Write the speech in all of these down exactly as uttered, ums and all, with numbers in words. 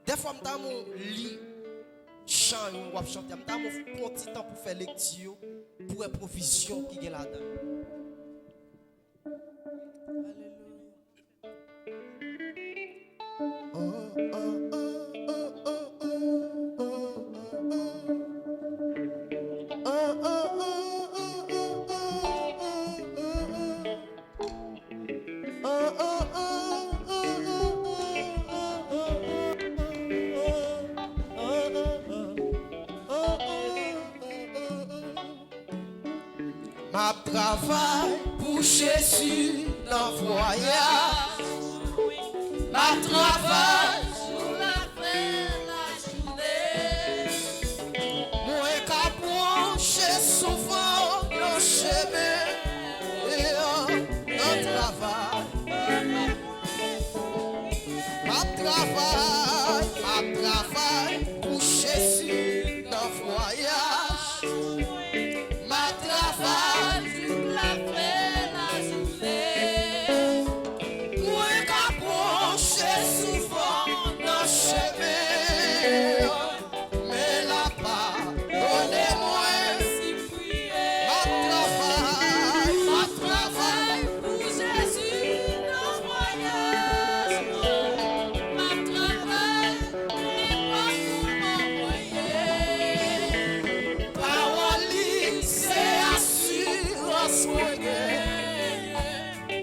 Dèfwa m ta renmen w li chan yo w ap chante a. M ta renmen w pran ti tan pou fè lekti yo, pou wè pwovizyon ki gen ladan l. Alelouya. M ap travay pou Jezi nan vwayaj. M ap travay sou lafen lajounen. Mwen ka pwonche souvan nan chemen an, nan travay. M ap travay, m ap travay pou Jezi nan vwayaj. M ap travay tout lafen lajounen. Mwen ka pwonche souvan nan chemen an. Men l ap padone mwen. M ap travay, m ap travay pou Jezi nan vwayaj mwen. M ap travay nenpòt kouman mwen ye. Pawòl li se asirans mwen gen.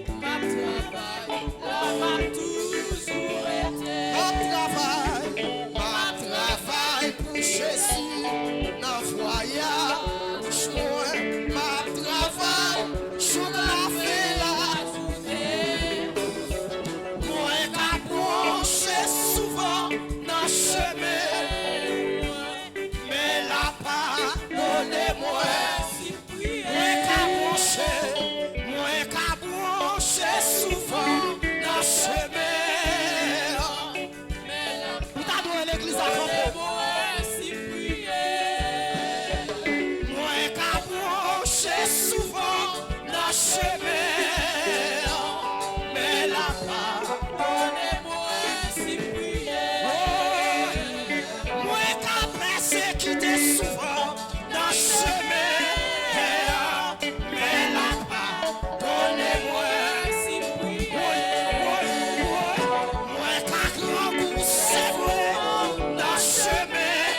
M ap travay, la m ap toujou rete. M ap travay, m ap travay pou Jezi nan vwayaj mwen. M ap travay jouk lafen lajounen. Mwen ka pwonche souvan nan chemen mwen. Men l ap padone mwen. Mwen ka pwonche, mwen ka pwonche souvan nan chemen an. Ou ta dwe legliz la kanpe. Mwen ka pwonche souvan nan chemen an. Men l ap padone mwen si m priye. Mwen ka pèsekite souvan nan chemen an, men l ap padone mwen si m priye. Woy, woy, woy. Mwen ka grangou, se vre, nan chemen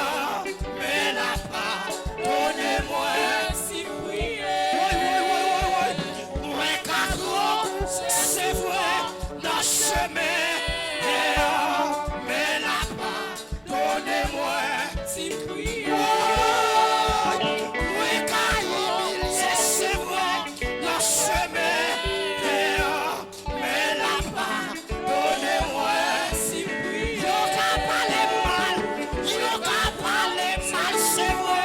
an, men l ap padone mwen si m priye. Woy, woy, woy, woy, woy. Mwen ka grangou, se vre, nan chemen an, men l ap padone mwen si m priye. Woy, mwen ka imilye, se vre, nan chemen an, men l ap padone mwen si m priye. Yo ka pale m mal, yo ka pale m mal, se vre,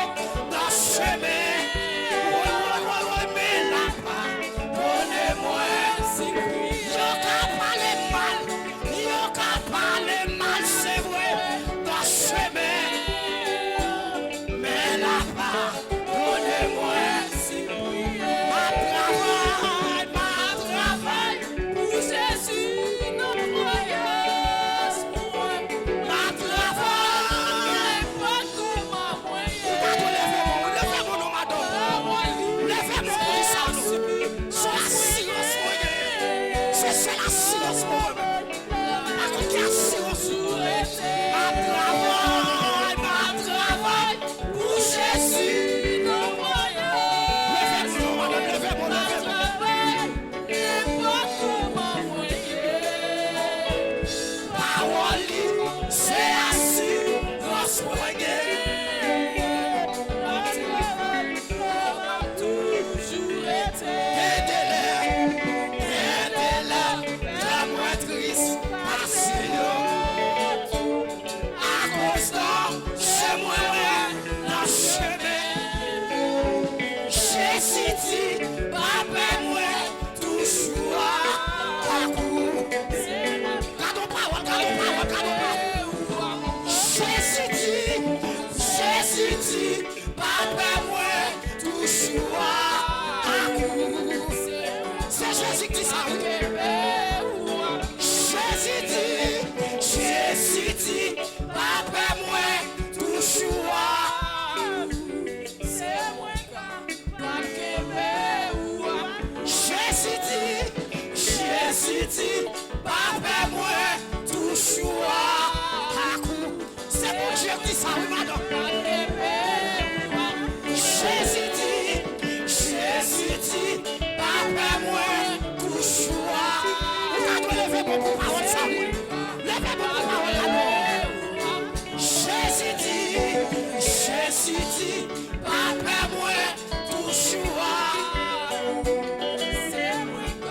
nan chemen. Woy, woy, woy, woy, men l ap padone mwen si m priye. Yo ka pale m mal, yo ka pale m mal, se vre, nan chemen. Men l ap padone mwen si m priye. M ap travay, m ap travay pou Jezi nan vwayaj mwen. M ap travay, nenpòt kouman mwen ye. Ou pa dwe leve men w, leve men w non, madanm. Leve men w pou li sa non. Se asirans mwen genyen. Se sèl asirans mwen menm. Pa konn ki asirans ou. M ap travay, m ap travay pou Jezi nan vwayaj. Leve men w, madanm, leve men w, leve men w. Nenpòt kouman mwen ye. Pawòl li se asirans mwen genyen. M ap travay, m ap toujou rete. Gen de lè, gen de lè, kè mwen tris pase yo. Akoz danje mwen wè nan chemen. Jezi di, pa pè, mwen toujou ak ou. Gade yon pawòl, gade yon pawòl, gade yon pawòl. Jezi di, Jezi, pa pè mwen, touche w a. Se mwen k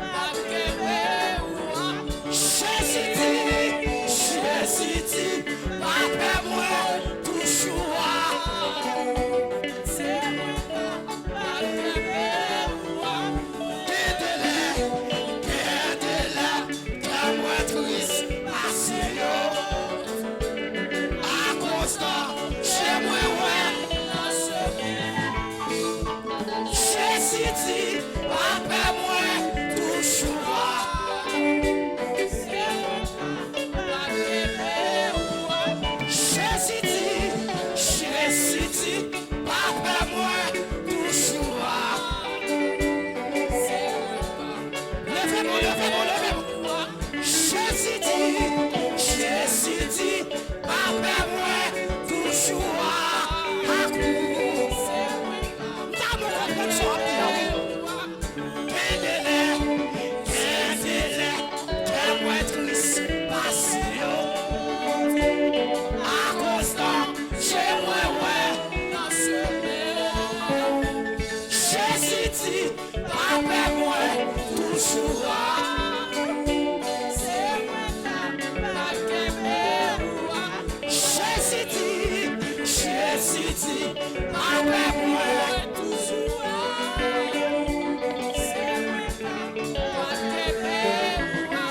ap kenbe w a. Jezi di, Jezi di, pa pè mwen, touche w a. Se mwen k ap kenbe w a. Gen de lè, gen de lè, kè mwen tris pase yo. Akoz danje mwen wè nan chemen. Jezi di, pa pè mwen, touche w a. Jezi di, Jezi di, pa pè mwen, touche w a. Leve men w, leve men w, leve men w. Jezi di, Jezi di, pa pè mwen, touche w a. Akoz. M ta renmen w konprann sa w ap di a, wi. Gen de lè, gen de lè, kè mwen tris pase yo. Akoz danje mwen wè nan chemen. Jezi di, pa pè mwen, touche w a. Se mwen k ap kenbe w a. Jezi di, Jezi di, pa pè mwen, touche w a. Se mwen k ap kenbe w a.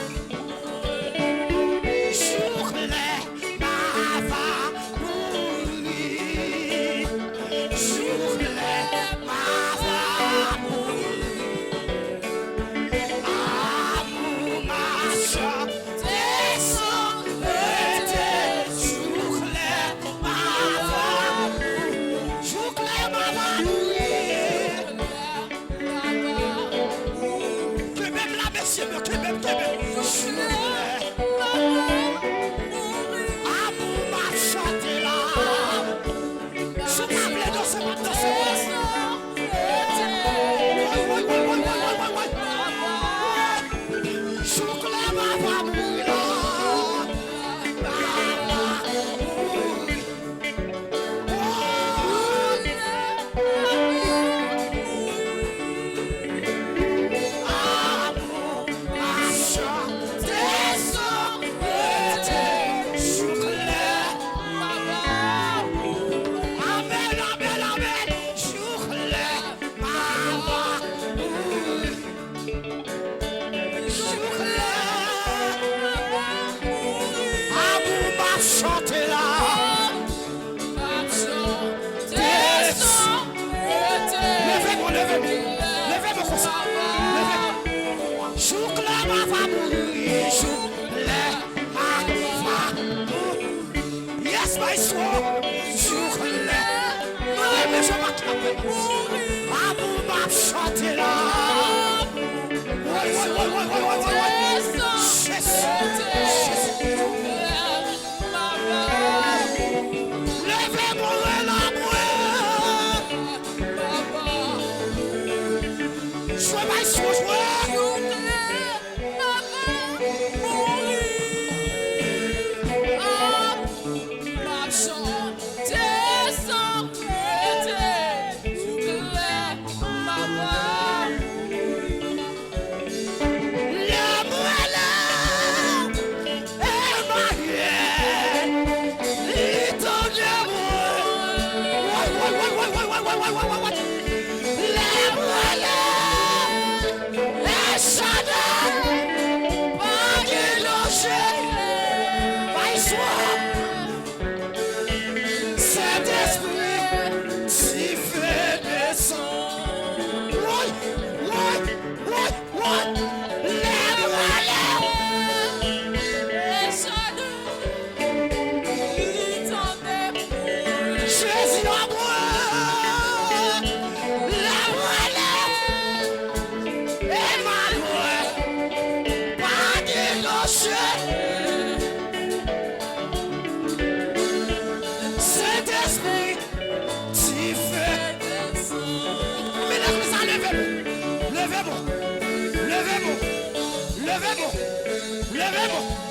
Jouk lè m a va mouri. Jouk lè m a va mouri. Amou m a chante san rete. Jouk lè m a va mouri. Jouk lè m a va mouri. Kenbe m la, mesye, kenbe m, kenbe m. Amou m ap chante la. Si w pa vle danse, w ap danse. Woy, woy, woy. Jouk lè m a va mouri la. Amèn, amèn, amèn. Jouk lè m a va mouri. Jouk lè amou m ap chante la. Desann. Leve men w, leve men w. Leve men w konsa. Leve. Jouk lè m a va mouri. Jouk lè m a va mouri. Yes, maestro. Jouk lè. Mwen renmen jan Maki ap fè. Amou m ap chante la. Woy, woy, woy. Jezi, Jezi. Leve mwen, rele mwen. Jwe, maestro, jwe. Papa, mouri. Ah, m ap chante san rete, jouk lè m ap mouri. Lè m rele Emanuel, li tande mwen. Woy, woy, woy. Lè m rele El Shaddai, pa gen danje. Bay swa. Sentespri, dife desann. Woy, woy, woy, woy. Lè m rele El Shaddai, li tande. Jezi, anmwe. Lè m rele Emanuel, pa gen danje. Sentespri, dife. Men legliz la, leve men w. Leve men w. Leve men w. Leve men w. Leve men w.